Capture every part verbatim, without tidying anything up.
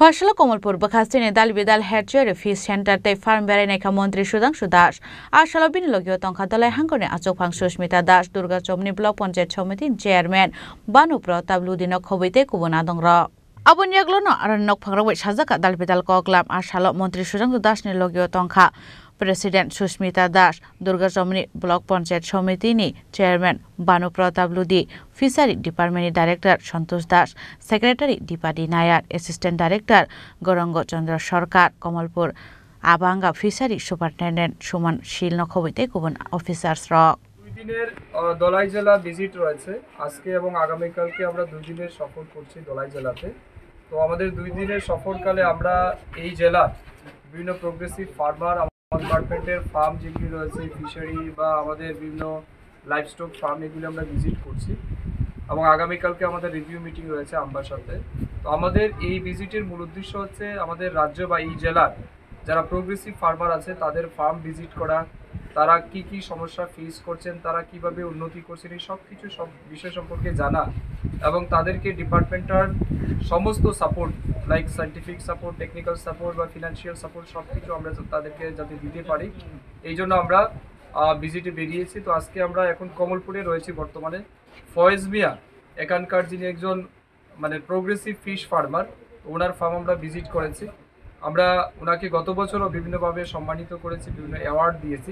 Phasalo Komolpur bwkhasteni Dalbidal Hatchery Fish Center tei Farm berai naikha Montri Sudhangshu Das. A salo bini logio tongkha Dolai Hangkoni achukphang Susmita Das, Durga Chomni Block Panchayat Somiti ni Chairman Banu Pratap Ludi no khobwi tei kubun adongrok. Aboni yaglono aroni nokphangrok bai sajak kha Dalbidal koklam. A salo Montri Sudhangshu Das ni logio tongkha President Susmita Das, Durga Chomni Block Panchayat Somiti ni Chairman Banu Pratap Ludi, Fishery Department ni Director Santosh Das, Secretary Dipadi Nayar, Assistant Director Gorongo Chandra Sarkar, Komolpur, Abanga Fishery Superintendent Suman Sil no khobwi tei kubun officers rok. দুই দিনের আহ, দলাই জেলা ভিজিট রয়েছে। আজকে এবং আগামীকালকে আমরা দুই দিনের সফর করছি দলাই জেলাতে। তো আমাদের দুই দিনের সফরকালে আমরা এই জেলার বিভিন্ন প্রোগ্রেসিভ ফার্মার, আমার ডিপার্টমেন্টের ফার্ম যেগুলি রয়েছে, ফিশারি বা আমাদের বিভিন্ন লাইভস্টক ফার্ম, এগুলি আমরা ভিজিট করছি। এবং আগামীকালকে আমাদের রিভিউ মিটিং রয়েছে আম্বার সাথে। তো আমাদের এই ভিজিটের মূল উদ্দেশ্য হচ্ছে আমাদের রাজ্য বা এই জেলার যারা প্রোগ্রেসিভ ফার্মার আছে তাদের ফার্ম ভিজিট করা, তারা কি কি সমস্যা ফেস করছেন, তারা কিভাবে উন্নতি করছেন, এই সব কিছু, সব বিষয় সম্পর্কে জানা এবং তাদেরকে ডিপার্টমেন্টাল সমস্ত support, like scientific support, technical support বা ফিনান্সিয়াল সাপোর্ট, সব কিছু আমরা যা- তাদেরকে যাতে দিতে পারি, এই জন্য আমরা ভিজিটে বেরিয়েছি। তো আজকে আমরা এখন কমলপুরে রয়েছি বর্তমানে। ফয়েজ মিয়া এখানকার যিনি একজন মানে প্রোগ্রেসিভ ফিশ ফার্মার, ওনার ফার্ম আমরা ভিজিট করেছি। আমরা ওনাকে গত বছরও বিভিন্নভাবে সম্মানিত করেছি, বিভিন্ন অ্যাওয়ার্ড দিয়েছি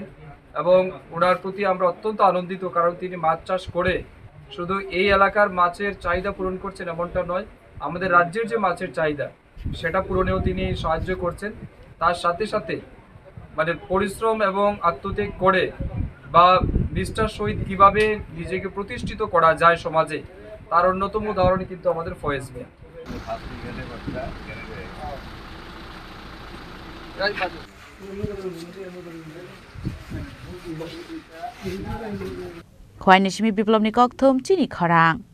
এবং ওনার প্রতি আমরা অত্যন্ত আনন্দিত, কারণ তিনি মাছ চাষ করে শুধু এই এলাকার মাছের চাহিদা পূরণ করছেন এমনটা নয়, আমাদের রাজ্যের যে মাছের চাহিদা সেটা পূরণেও তিনি সাহায্য করছেন। তার সাথে সাথে মানে পরিশ্রম এবং আত্মত্যাগ করে বা নিষ্ঠার সহিত কিভাবে নিজেকে প্রতিষ্ঠিত করা যায় সমাজে, তার অন্যতম উদাহরণ কিন্তু আমাদের ফয়েজ মিয়া। Khwai ni simi Biplopni kokthum chini khorang.